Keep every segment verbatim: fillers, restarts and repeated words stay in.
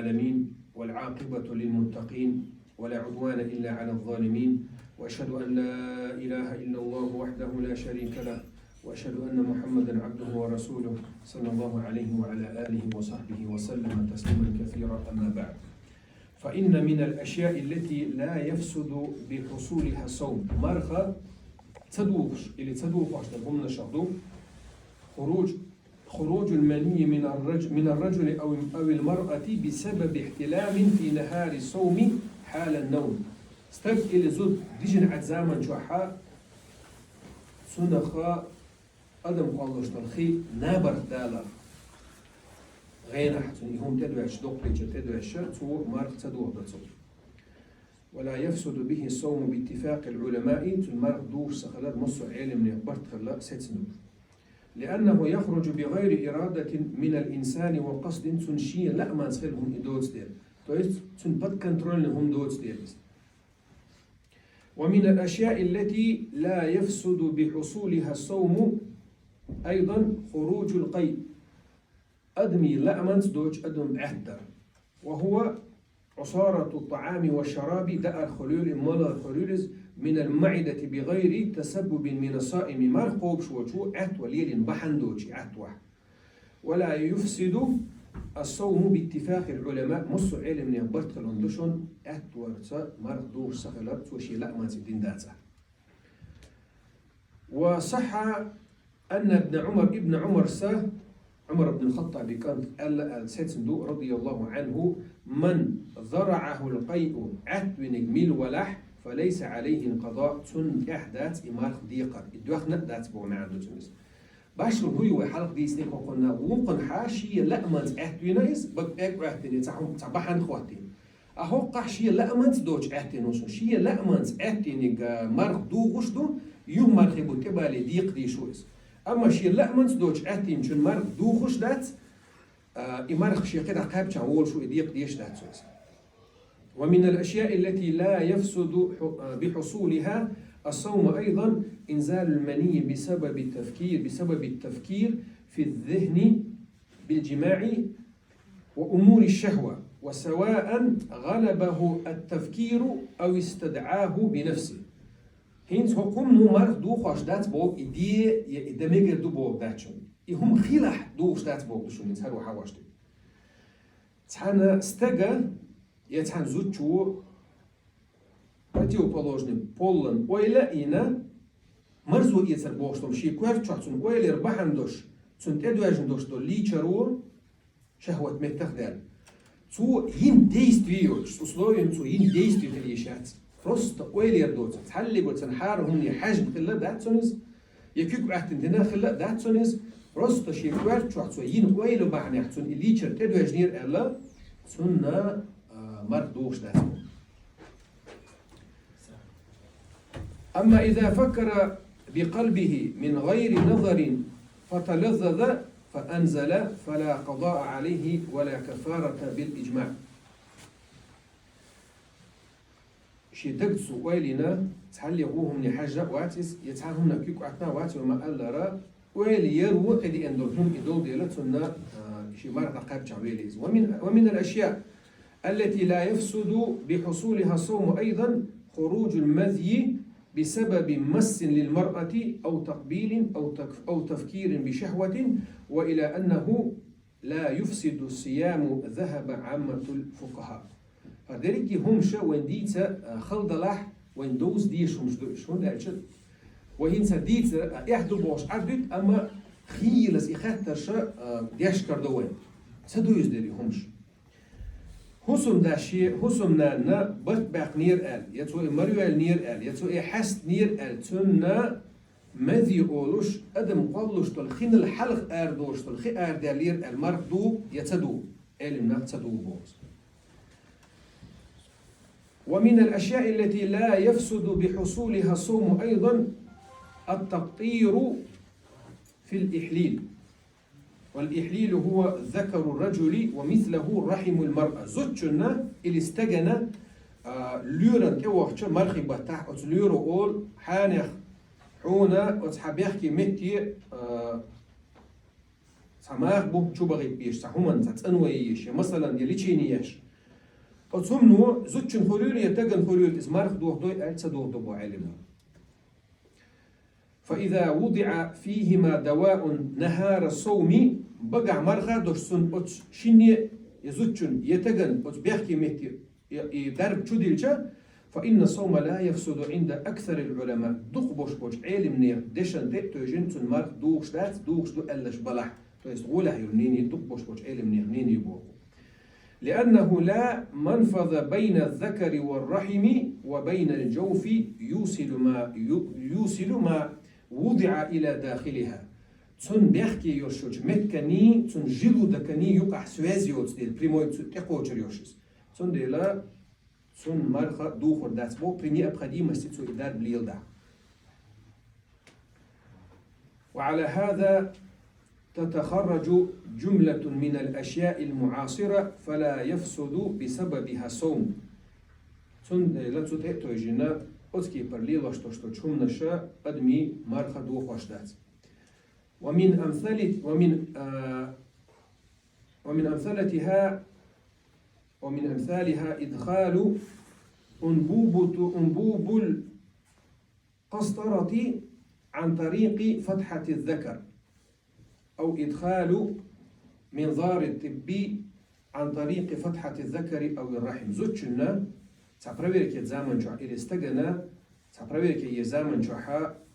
العالمين، والعاقبة للمتقين، ولا عدوان إلا على الظالمين، وأشهد أن لا إله إلا الله وحده لا شريك له، وأشهد أن محمدا عبده ورسوله، صلى الله عليه وعلى آله وصحبه وسلم تسليما كثيرا، أما بعد. فإن من الأشياء التي لا يفسد بحصولها الصوم. Марха ца духуш или ца духуш дар хӀуманашах ду: خروج، خروج المني من الرج-، من الرجل أو، أو المرأة بسبب احتلام في نهار الصوم حال النوم. Стаг или зуда дижина Ӏад заман чохьа цунах адам кхоллаш долу хи набарх далар. ГӀенахь цунна и хӀума тӀедоьжча, доккхача тӀедоьжча, цо марха ца дохадо цо. ولا يفسد به الصوم باتفاق العلماء, цуьнан марха духуш ца хилар массо а Ӏеламнех барт хилла сецна ду. لأنه يخرج بغير إرادة من الإنسان وقصد, цуьнан шен лаамца хилла хӀума и доцу дела. То есть, цуьнан подконтрольный хӀума доцу дела иза. ومن الأشياء التي لا يفسد بحصولها الصوم أيضا خروج القيء. Адамийн лаамца доцу адам Ӏаьттар. وهو عصارة الطعام والشراب, даар хуьлийла, малар хуьлийла иза, من المعدة بغير تسبب من الصائم, марха кхобуш волчо Ӏаьтто лелийна бахьана доцуш Ӏаьтто. ولا يفسد الصوم باتفاق العلماء, массо а Ӏеламнех барт хилла ду шуна, Ӏаьтторца марха духуш ца хилар, цо шен лаамца дина дацахь. وصح أن ابن عمر, ибн Ӏумарс, Ӏумар ибн Хаттабан кӀант, аьлла аьлла сецна ду, رضي الله عنه: من ذرعه القيء, Ӏаьтто винарг мила валахь, فليس عليه القضاء, цунна тӀехь дац и марха декхар, и доьхна а дац боху маьӀна ду цуьнан иза. Башхалла хӀун ю вай хьалха дийцинарг хӀокхунна? Вукхунна шен лаамца Ӏаьтто вина иза, бага пӀелг Ӏоьттина, цхьа хӀума, цхьа бахьана хӀоттийна. А хӀокхахь шен лаамца доцуш Ӏаьттина ву со. Шен лаамца Ӏаьттинарг, а, марха духуш ду, юха мархий бутт тӀебале декхадеш ву иза. Амма шен лаамца доцуш Ӏаьттинчун марха духуш дац, а, и марха шен кхидӀа кхаьбчахь волуш ву, и декхадеш дац цо иза. ومن الأشياء التي لا يفسد ح-، بحصولها الصوم أيضا إنزال المني بسبب التفكير، بسبب التفكير في الذهن بالجماع وأمور الشهوة، وسواء غلبه التفكير أو استدعاه بنفسه. ХӀинца хӀокхунна марха духуш дац боху и де я и дан мегар ду боху дац шуна. И хӀума хилахь духуш дац боху ду шуна, хӀинца хӀара ву хьан ваштий. Цхьана стага я цхьана зудчо противоположный поллан ойла а йина, марзо эцар бохуш долу шен коьрта чохь цунна ойла яр бахьана долуш, цунна тӀедоьжна долуш долу лийчаро шахӀват меттах а даьлла. Цо йина действие йоцуш, условием цо йина действие хила йиш яц. Просто ойла яр доцург, цхьаллиг оцу хьарам хӀумане хьаьжна хилла а дац цунна иза, я куьг Ӏоьттина дина а хилла а дац цунна иза, просто шен коьрта чохь цо йина ойла бахьанехь цунна и лийчар тӀедоьжнера аьлла, цунна, а, марха духуш дац. أما إذا فكر بقلبه من غير نظر فتلذذ فأنزل فلا قضاء عليه ولا كفارة بالإجماع. Шен дагца ойла йина, цхьаллиг хӀумане хьаьжна а вац иза, я цхьа хӀуманах куьг Ӏоьттина а вац, вай ма-аллара, ойла яр ву тӀедеана долу хӀума и долу дела, цунна, а, шен марха дӀакхаьбчахь велий иза. ومن، ومن الأشياء التي لا يفسد بحصولها الصوم أيضا خروج المذي بسبب مس للمرأة أو تقبيل أو تك-، أو تفكير بشهوة، وإلى أنه لا يفسد الصيام ذهب عامة الفقهاء. ХӀара дерриге хӀумаш вайн дийца, а, хала далахь, вайн довза дезаш хӀумаш ду уьш. ХӀунда аьлча вай хӀинца дийцар, а, эхь ду бохуш Ӏадуьту, амма хийлаза и хаттарш, а, деш карадо вайн. Ца ду иза дерриг хӀумаш. ХӀусамдас шен хӀусамнанна барт баьккхинера аьлла, я цо и марйоьллинера аьлла, я цо и хьаьстинера аьлла, цунна мази олуш, адам кхоллуш долу хинал хьалха арадолуш долу хи арадаьллера аьлла, марха дугӀу я ца дугӀу, Ӏеламнах ца дугӀу боху. ومن الأشياء التي لا يفسد بحصولها الصوم أيضا التقطير في الإحليل. والإحليل هو ذكر الرجل ومثله رحم المرأة. Зудчунна или стагана, а, лоьрана тӀевахча мархий баттахь оцу лоьро олу: хьенех, хьуна оцу хьан бехке метте, а, цхьа маха бу чубагӀийта безаш, цхьа хӀуманна цхьа цӀанве езаш, я, масалан, я лечени еш. Оцу хӀумано зудчун хуьлийла, я таган хуьлийла иза марха дохадой аьлла ца дохадо боху Ӏелимнаха. فإذا وضع فيهما دواء نهار الصوم, багахь марха а долуш цунна оцу шинне, я зудчун, я таган оцу бехке метте и, и дарба чудилча, فإن الصوم لا يفسد عند أكثر العلماء, дукхахболуш болчу Ӏелимнехан дешан тӀе а тевжина цунна марха духуш дац, духуш ду аьлларш балахь, то есть гӀолехь йолу мнение дукхахболуш болчу Ӏелимнехан мнение боху. لأنه لا منفذ بين الذكر والرحم وبين الجوف يوصل ما يو-، يوصل ما وضع إلى داخلها. Цунна бехке йолуш йолчу меттигний, цунна желудокний юкъахь связь йоцу дела, прямой цу тӀекхочур йолуш иза. Цундела цунна марха духур дац боху при необходимости цо и дарба леладахь. وعلى هذا تتخرج جملة من الأشياء المعاصرة فلا يفسد بسببها صوم. Цундела цу тӀе а тевжина, оцу кепара лелош долуш долчу хӀуманаша адамийн марха дохош дац. ومن أمثلة، ومن، آه، ومن أمثلتها، ومن أمثالها إدخال أنبوبة، أنبوب القسطرة عن طريق فتحة الذكر، أو إدخال منظار الطب عن طريق فتحة الذكر أو الرحم. Зудчунна цхьа проверка еза заман чохь или стагана цхьа проверка еза заман чохь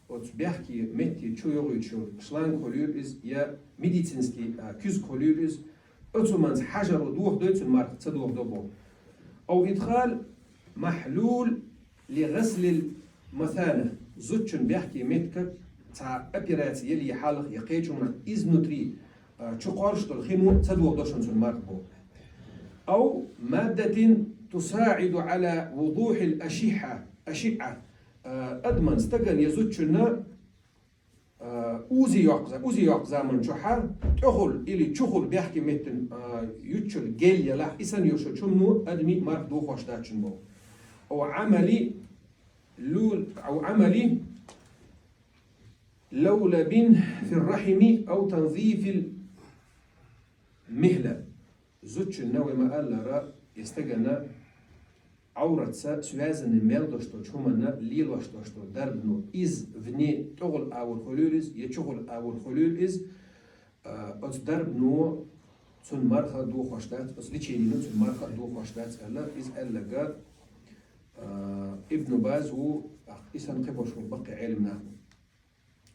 оцу бехке метте чу йогӀуьйтуш йолу шланг хуьлийла иза, я медицинский, а, куьзга хуьлийла иза, оцу хӀуманца хьажаро дохадой цунна марха, ца дохадо боху. أو إدخال محلول لغسل المثانة. Зудчун бехке меттигах цхьа операци яле хьалха я кхечу хӀуманах изнутри, а, чу кхорш долу хино ца дохадо шуна цунна марха боху. أو مادة تساعد على وضوح الأشحة، أشعة. А, адаман, стагана я зудчунна, а, узи йоккху за-, узи йоккху заман чохь тӀехула или чухула бехке меттан, а, юьтчул гел ялахь, и санна йолуш йолчу хӀумано адамийн марха дохош дац шуна боху. أو عمل لو-، أو عمل لولب في الرحم أو تنظيف المهلة. Зудчунна вай ма-аллара, я стагана Ӏовратца связанный мел долуш долчу хӀуманна лелош долуш долу дарбано, иза вне тӀехула агӀор хуьлийла иза, я чухула агӀор хуьлийла иза, а, оцу дарбано цунна марха дохош дац, оцу леченино цунна марха дохош дац аьлла, иза аьлларг, а, Ибн Баз ву, и санна кхин болуш болу баккхий Ӏелам нах бу.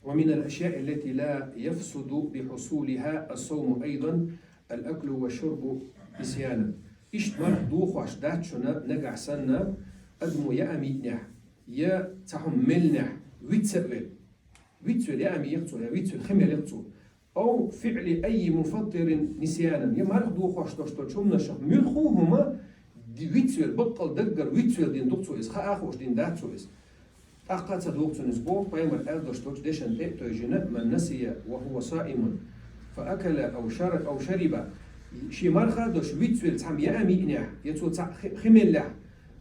ومن الأشياء التي لا يفسد بحصولها الصوم أيضا الأكل والشرب نسيانا. Иштта марха дохош дац шуна нагахь санна адамо яа миънехь, я цхьа хӀума меллинехь, виц а велла. Виц велла яа миъ яц цо, я виц велла хи мелла яц цо. أو فعل أي مفطر نسيانا. Я марха дохош долуш долчу хӀуманашах муьлхха а хӀума ди-, виц велла, баккъал даггара виц велла дина ду-кх цо иза, хаа а хууш дина дац цо иза. ТӀаккха а ца доху цунна иза боху, пайхамар аьлла долуш долчу дешан тӀе а тевжина: من نسي وهو صائم فأكل أو شر-، أو شرب. Шен марха а долуш виц велла цхьамма яа миънехь, я цо цхьаъ хи-, хи меллехь,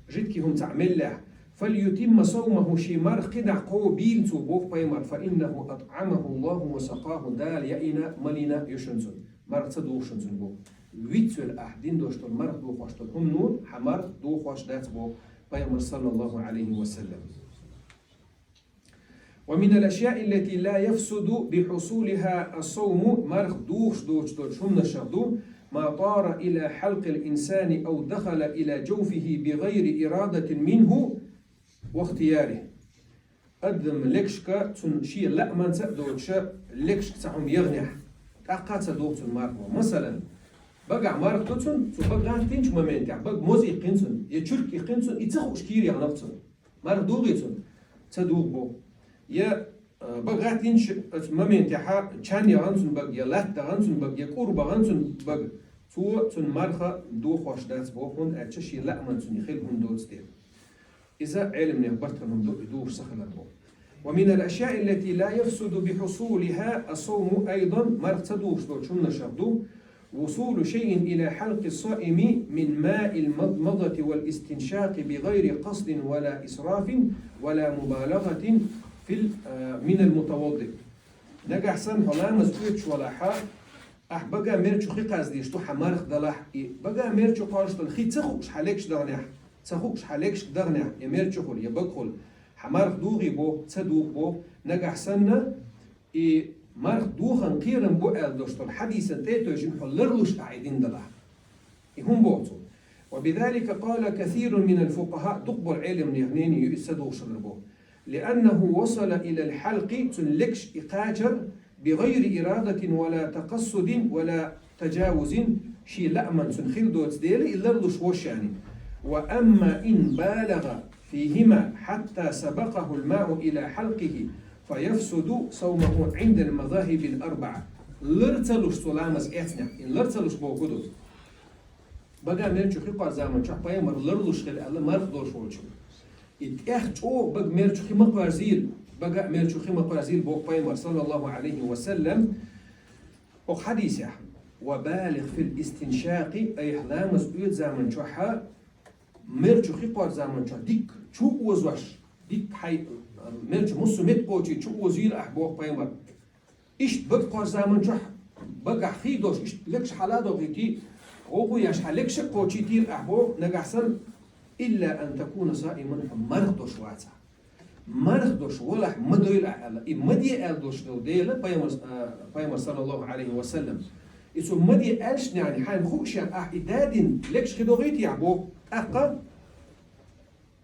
жидкий хӀума цхьаъ меллехь, فليتم صومه, шен марха кхидӀа кхо бийла цо боху пайхамар: فإنه أطعمه الله وسقاه, Дала яийна, малийна ю шуна цунна. Марха ца доху шуна цунна боху. Виц велла ахь дина долуш долу марха дохош долу хӀумано хьан марха дохош дац боху пайхамар, саллаллаху Ӏалайхи ва саллам. ومن الأشياء التي لا يفسد بحصولها الصوم, марха дохуш доцуш долчу хӀуманашах ду: ما طار إلى حلق الإنسان أو دخل إلى جوفه بغير إرادة منه واختياره. Адам легашка цунна шен лааманца а доцуша, легашка цхьа хӀума яхнехь, тӀаккха а ца доху цунна марха боху. Масалан, багахь марха ду цунна, цо бага гӀаттийначу моментехь, бага моза иккхина цунна, я чурк иккхина цунна, и ца хууш кийра яхна-кх цунна. Марха дугӀий цунна? Ца дугӀу боху. Я, а, бага гӀаттийначу оцу моментехьа чан яхана цунна бага, я латта дахана цунна бага, я кӀур бахана цунна бага, цо цунна марха дохош дац боху, хӀунда аьлча шен лааман цунна хила хӀума доцу дела. Иза Ӏелимнех бартана хӀума ду, и духуш ца хилар боху. ومن الأشياء التي لا يفسد بحصولها الصوم أيضا, марха ца духуш долчу хӀуманашах ду: وصول شيء إلى حلق الصائم من ماء المضمضة والاستنشاق بغير قصد ولا إسراف ولا مبالغة في ال-، آه، من المتوضئ. Нагахь санна хьо ламаз оьцуш валахьа, Ахь бага мер чу хи кхаздеш ду хьан марх далахь, и бага мер чу кхоарзаш дола хи ца хууш хьан легаш дагӀнехь, ца хууш хьан легашка дагӀнехь, я мер чу хула, я бага хула, хьан марх дугӀий бо, ца дугӀу бо, нагахь санна, и марх духьан кхерам бу аьлла долаш дола хьадисан тӀе а тойжина хьо ларлуш ахь и дин далахь. И хӀун боху цо? وبذلك قال كثير من الفقهاء, дукха болу Ӏеламнех мнение ю иза ца духуш хилар боху. لأنه وصل إلى الحلق, цунна легаш и кхачар, بغير إرادة ولا تقصد ولا تجاوز, шен лааман цунна хила доцу дела, и ларлуш ву шаьш. وأما إن بالغ فيهما حتى سبقه الماء إلى حلقه فيفسد صومه عند المذاهب الأربعة. Лар ца луш цо ламаз эцнехь, и лар ца луш боху ду. Бага мер чу хи кхоарза заман чохь пайхамар ларлуш хилла аьлла марх долуш волчу. И тӀех чӀогӀа бага мер чу хи ма кхоарзийла, бага мер чу хи ма кхоарзийла боху пайхамар, саллаллаху Ӏалайхи ва саллам, окху хьадисехь: «وبالغ في الاستنشاق», айхьа ламаз оьцу заман чохь, мер чу хи кхоарза заман чохь дикка чу озош, дикка хьайн мер чу муссу метта кхочий чу озийла ахь боху пайхамар. Иштта бага кхоарза заман чохь багахь хи долуш, иштта легаш хьала а дохуьйтий, гӀовгӀа еш хьан легаш а кхочийтийла ахь боху, нагахь санна, إلا أن تكون صائما, хьо марх долуш вацахь. Марх долуш валахь ма дойла ахь аьлла. И ма де аьлла долуш долу дела, пайхамар, а, пайхамар, саллаллаху Ӏалайхи ва саллам. И цо ма де аьллачу нехь хьайна хууш ахь и дадина легаш хи дохуьйтий ахь боху, тӀаккха,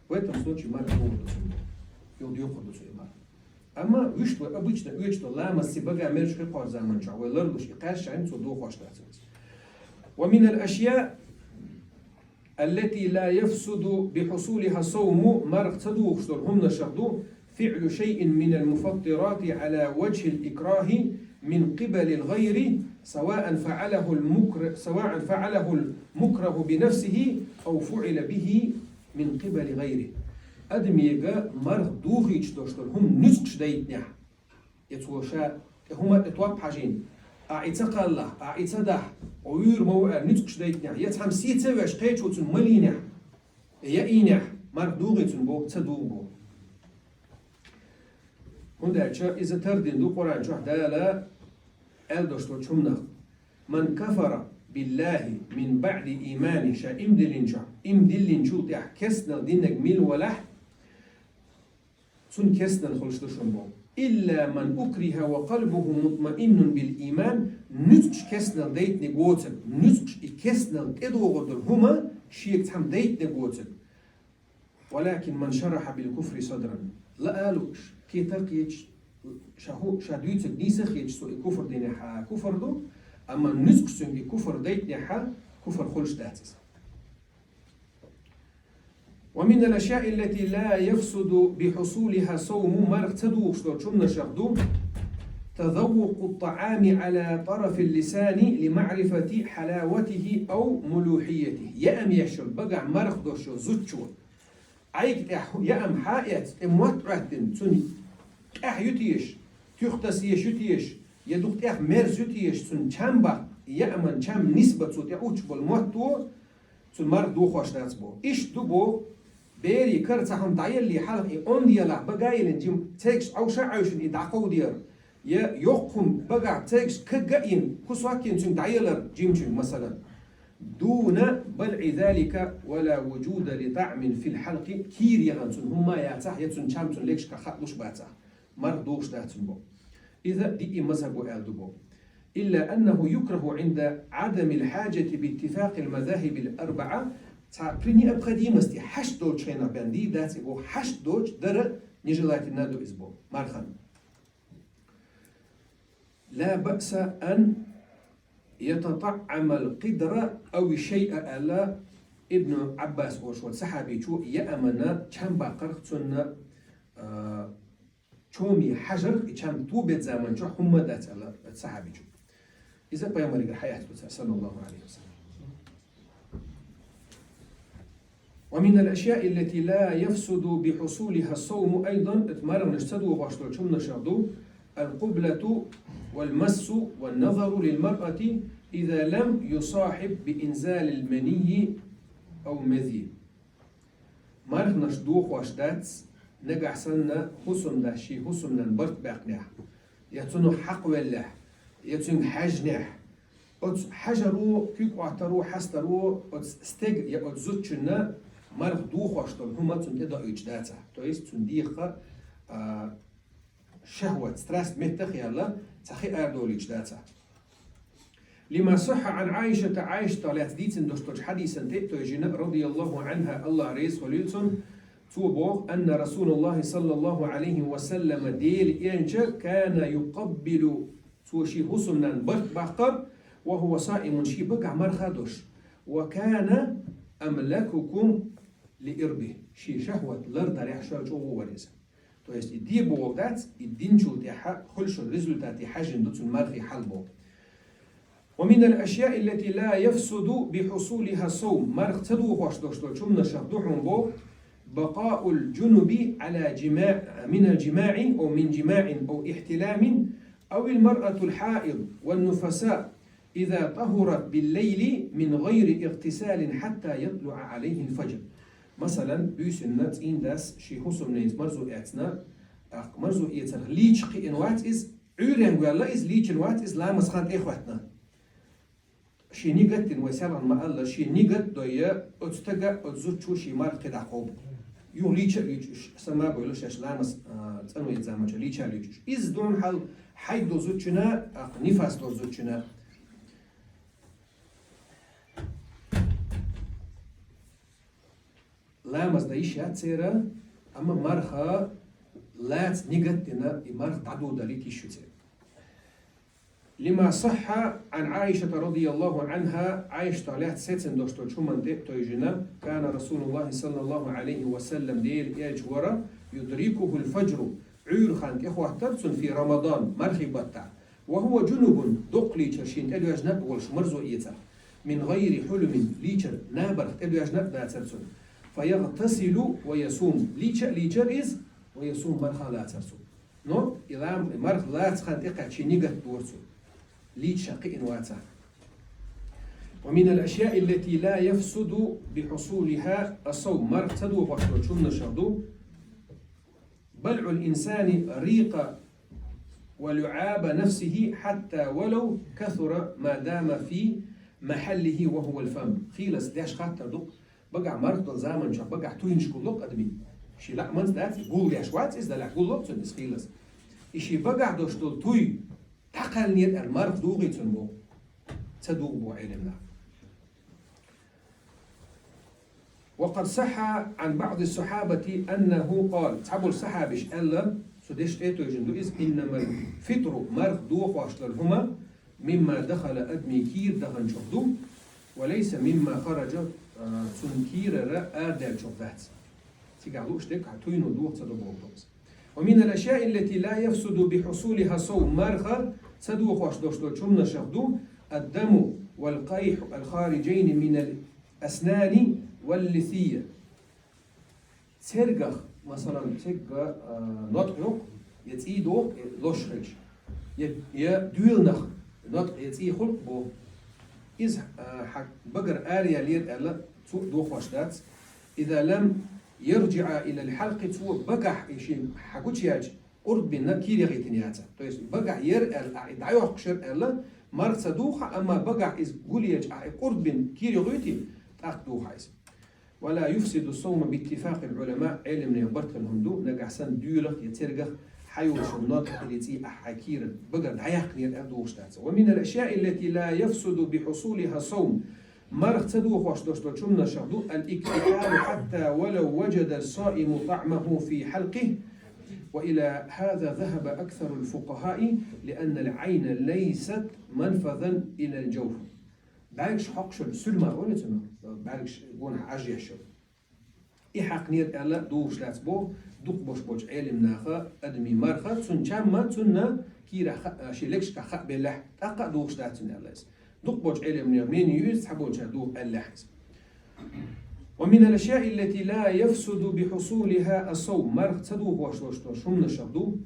в этом случае марх дохур ду цунна. Юха дохур ду цо и марх. Амма вуьшта вай обычно оьцуш долу ламаз ца бага мер чу хи кхоарза заман чохь вай ларлуш и кхаьчча, цо дохош дац иза. ومن الأشياء التي لا يفسد بحصولها الصوم, марх ца духуш долу хӀуманашах ду, فعل شيء من المفطرات على وجه الإكراه من قبل الغير، سواء فعله المكر-، سواء فعله المكره بنفسه أو فعل به من قبل غيره. Адамега марх духийча долуш долу хӀума нуьцкъаш дайтинехь, я цо ша тӀе хӀума а тӀе топ хьажийна, ахь и ца кхаллахь, ахь и ца дахь, хьо вуьйр ма ву аьлла нуьцкъаш дайтинехь, я цхьамма сий ца веш кхечо цунна ма лийнехь, я ийнехь, марх дугӀий цунна боху, ца дугӀу боху. ХӀунда аьлча иза тардина ду Къуръан чохь Дала аьлла долуш долчу хӀуманах: «من كفر بالله من بعد إيمانه», ша иман диллинчохь, иман диллинчул тӀаьхьа керстанал диннарг мила валахь, цунна керстанал хуьлуш ду шуна боху. «إلا من أكره وقلبه مطمئن بالإيمان», нуьцкъаш керстанал дайтинарг воцург, нуьцкъаш и керстанал тӀедогӀур долу хӀума шега цхьамма дайтинарг воцург. «ولكن من شرح بالكفر صدرا». Ла а лууш, кхета а кхеташ, ша хӀу-, ша дуьйцург нийса а хеташ, цо и куфр динехь а куфр ду, амма нуьцкъаш цуьнга и куфр дайтинехь а куфр хуьлуш дац иза. «ومن الأشياء التي لا يفسد بحصولها صوم», марх ца духуш долчу хӀуманашах ду: «تذوق الطعام على طرف اللسان لمعرفة حلاوته أو ملوحيته». Яам еш йолу, багахь марх долуш йолу зудчо Ӏайга тӀехь яам хьаэцна, тӀе мотт Ӏоьттина, цунна къаьхьа ю теша, туьха таса еш ю теша, я дукха тӀех мерза ю теша, цунна чам баккха, яаман чам нисбан цо тӀе Ӏуттуш болу мотто, цунна марх дохош дац боху. Иштта ду боху, берийн кара цхьа хӀума дӀаеллий хьалха и онда елахь, бага а еллина жима, цергаш Ӏовша а Ӏовшина и дӀакховдор, я йоккха хӀума багахь цергаш кага а йина, кусок а йина цуьнга дӀаелар жимачуьнга, масалан. «دون بلع ذلك ولا وجود لطعم في الحلق», кийра яхана цунна хӀумма а яцахь, я цунна чам цунна легашка хаа луш бацахь, марх дохуш дац цунна боху. Иза диъ мазхӀабо аьлла ду боху. «إلا أنه يكره عند عدم الحاجة باتفاق المذاهب الأربعة», цхьа при необходимости хьашт долчу хенахь бен дийр дац и боху, хьашт доцуш дара нежелательно ду иза боху, мархан. «لا بأس أن يتطعم القدر أو الشيء», аьлла Ибн Ӏаббас олуш волу сахьабичо яамана чам баккхарх цунна, а, чоме хьажарх, и чам тубет заман чохь хӀумма а дац аьлла сахьабичо. Иза пайхамаригара хьаэцна ду цара, саллаллаху Ӏалайхи ва саллам. «ومن الأشياء التي لا يفسد بحصولها الصوم أيضا», это марханаш ца дохош долчу хӀуманашах ду: «القبلة والمس والنظر للمرأة إذا لم يصاحب بإنزال المني أو مذي». Марханаш дохош дац, нагахь санна хӀусамдас шен хӀусамнан барт баьккхинехь, я цунах хьакхавеллехь, я цуьнга хьаьжнехь, Оцу хьажаро, куьг Ӏоттаро, хьастаро оцу стеган я оцу зудчунна марха дохош долу хӀума цунна тӀедоуьйтуш дацахь. То есть цунна дегӀах, а, шахват, страсть меттах а яьлла, цхьа хи арадолуьйтуш дацахь. لما صح عن عائشة, Ӏайшатах лаьцна дийцина долуш долчу хьадисана тӀе а тевжина, رضي الله عنها, АллахӀ реза хуьлийла цунна, цо боху: أن رسول الله صلى الله عليه وسلم, Делан Элча, كان يقبل, цо шен хӀусамнанна барт баккхар, وهو صائم, шен багахь марха а долуш, وكان أملككم لإربه, шен шахват лардарехь шуна чӀогӀа вара иза. То есть и де боху дац, и динчул тӀаьхьа хуьлуш йолу результате хьаьжжина ду цуьнан мархийн хьал боху. ومن الأشياء التي لا يفسد بحصولها الصوم, марха ца дохош долуш долчу хӀуманашах ду хьуна боху: بقاء الجنب على جماع، من الجماع أو من جماع أو احتلام، أو المرأة الحائض والنفساء إذا طهرت بالليل من غير اغتسال حتى يطلع عليه الفجر. Масалан, буьйсанна цӀийнан дас шен хӀусамненца марзо эцна, тӀаккха марзо эцарх лийча кхиъна вац иза, Ӏуьйренга ваьлла иза, лийчина вац иза, ламазан хан тӀе а хӀоьттина. Шен нигат дина, вай селхана ма-аллара, шен нигат а дой, оцу стага, оцу зудчо шен марха кхидӀа кхобу. Юха лийча а лийчуш, сама а бойла шаьш ламаз, а, цӀанвечу заманчохь лийча а лийчуш. Иза ду хьал хьайд долу зудчунна, тӀаккха нифас долу зудчунна. Ламаз дан йиш яц церан, амма марха лаца нигат дина, и марха дӀадодалийта йиш ю церан. لما صح عن عائشة رضي الله عنها, Ӏайшатах лаьцна сецна долуш долчу хӀуманна тӀе а тевжина, كان رسول الله صلى الله عليه وسلم, Делан Элча вара, يدركه الفجر, Ӏуьйра хан тӀехӀоттара цунна في رمضان, мархийн баттахь, وهو جنب, доккха лийчар шена тӀедоьжна а волуш марзо эцарх, من غير حلم, лийчар набарх тӀедоьжна а дацара цунна, فيغتسل ويصوم, лийча а лийчара иза, ويصوم, марха а лацара цо. Но и лам-, и марха лаца хан тӀекхаьчча шен нигат дора цо. Лийча ша кхиъна вацахь. ومن الأشياء التي لا يفسد بحصولها الصوم, марха ца дохош долчу хӀуманашах ду بلع الإنسان ريق ولعاب نفسه حتى ولو كثر ما دام في محله وهو الفم. Хийлас деш хаттар ду-кх, багахь марха долу заманчохь багахь туйнаш гулло-кх адамийн. Шен лаамца дац, гулдеш вац иза, делахь гулло-кх цунна иза хийлас. И шен багахь долуш долу туй дӀакхаьллинера аьлла, марха дохий цунна боху? Ца доху боху Ӏеламнаха. وقد صح عن بعض الصحابة أنه قال, цхьаболу сахьабаша аьлла, цу дешна тӀе а тевжина ду иза: إنما الفطر, марха дохош долу хӀума, مما دخل, адамийн кийра даханчух ду, وليس مما خرج, а, цуьнан кийрара арадаьллачух дац. Цигахь лууш дерг хьан туйно доху ца до боху иза. ومن الأشياء التي لا يفسد بحصولها الصوم, марха ца дохош долуш долчу хӀуманашах ду الدم والقيح الخارجين من الأسنان واللثية. Цергах, масалан, церга, а, ноткъа йокъу, я цӀий доху, я лош хилча, я, я доьланах ноткъа я цӀий хуьлу боху. Иза, а, хьан багара араяьллера аьлла, цо а дохош дац. إذا لم يرجع إلى الحلق, цо багахь и шен хьан гучуяьлча къурд бина кийра яхийтина яцахь. То есть багахь яра аьлла, ахь и дӀайоккхуш яра аьлла, марха ца доху хьан, амма багахь иза гулъелча ахь и къурд бина кийра яхийтий, тӀаккха доху хьан иза. ولا يفسد الصوم باتفاق العلماء, Ӏеламнехан барт хилла хӀума ду, нагахь санна доьлах я цергах хьан йолуш йолу ноткъа или цӀий ахь хьан кийра багара дӀаяьккхинера аьлла дохуш дац. ومن الأشياء التي لا يفسد بحصولها الصوم, марха ца дохош долуш долчу хӀуманашах ду الاكتحال حتى ولو وجد الصائم طعمه في حلقه، وإلى هذا ذهب أكثر الفقهاء، لأن العين ليست منفذا إلى الجوف. БӀаьргаш хьокхуш йолу суьрма олу цунах, бӀаьргаш гонах Ӏаж еш йолу. И хьаькхнера аьлла дохуш дац боху дукха бош болчу Ӏеламнаха, адамийн марха, цунна чамма, цунна кийрахь хаа, шен легашкахь хаа беллехь, тӀаккха а дохуш дац цунна аьлла иза. Дукха болчу Ӏеламнехан мнение ю иза, цхьаболчара доху аьллехь иза. ومن الأشياء التي لا يفسد بحصولها الصوم, марха ца дохош долуш долчу хӀуманашах ду,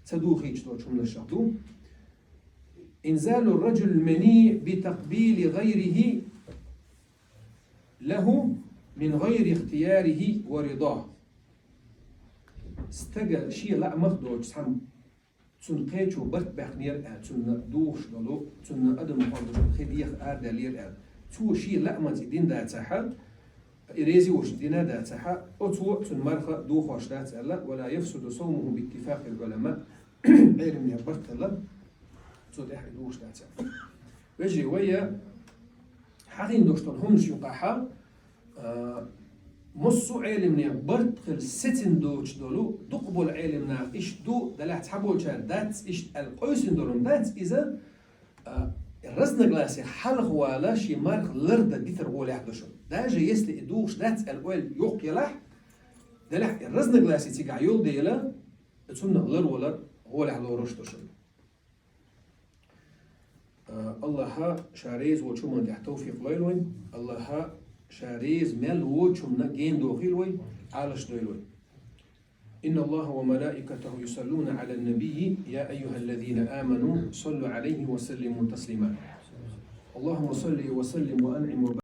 ца дохийча долчу хӀуманашах ду إنزال الرجل المني بتقبيل غيره له من غير اختياره ورضاه. Стага шен лаамах доцуш цхьамма цунна кхечо барт баьккхинера аьлла, цунна духуш долу, цунна адам хьалдуш хи деха арадаьллера аьлла. Цо шен лаамца и дина дацахьа, и реза волуш дина дацахьа, оцо цунна марха духуш дац аьлла, «ولا يفسد صومه باتفاق العلماء», Ӏеламнех барт хилла, цо тӀехь и духуш дац аьлла. Вежарий, вай я хьахийна долуш долу хӀуманаш юкъахьа, а, массо а Ӏеламнех барт хилла сецина доцуш долу, дукха болу Ӏеламнах иштта ду, делахь цхьаболчара дац иштта аьлла къовсина долу дац иза, а, разногласие хьалха вала шен марха лардан дитар гӀолехь ду шуна. Даже если и духуш дац аьлла ойла йоккха ялахь, делахь и разногласие цигахь йолу дела, цунна ларвалар гӀолехь лоруш ду шуна. Аллаха ша реза волчу хӀуманна тӀехь тавфикъ лойла вайн. Аллаха ша реза мел волчунна гена дохийла вай, Ӏалаш дойла вай. إن الله وملائكته يصلون على النبي يا أيها الذين آمنوا صلوا عليه وسلموا تسليما. اللهم صل وسلم وأنعم وبارك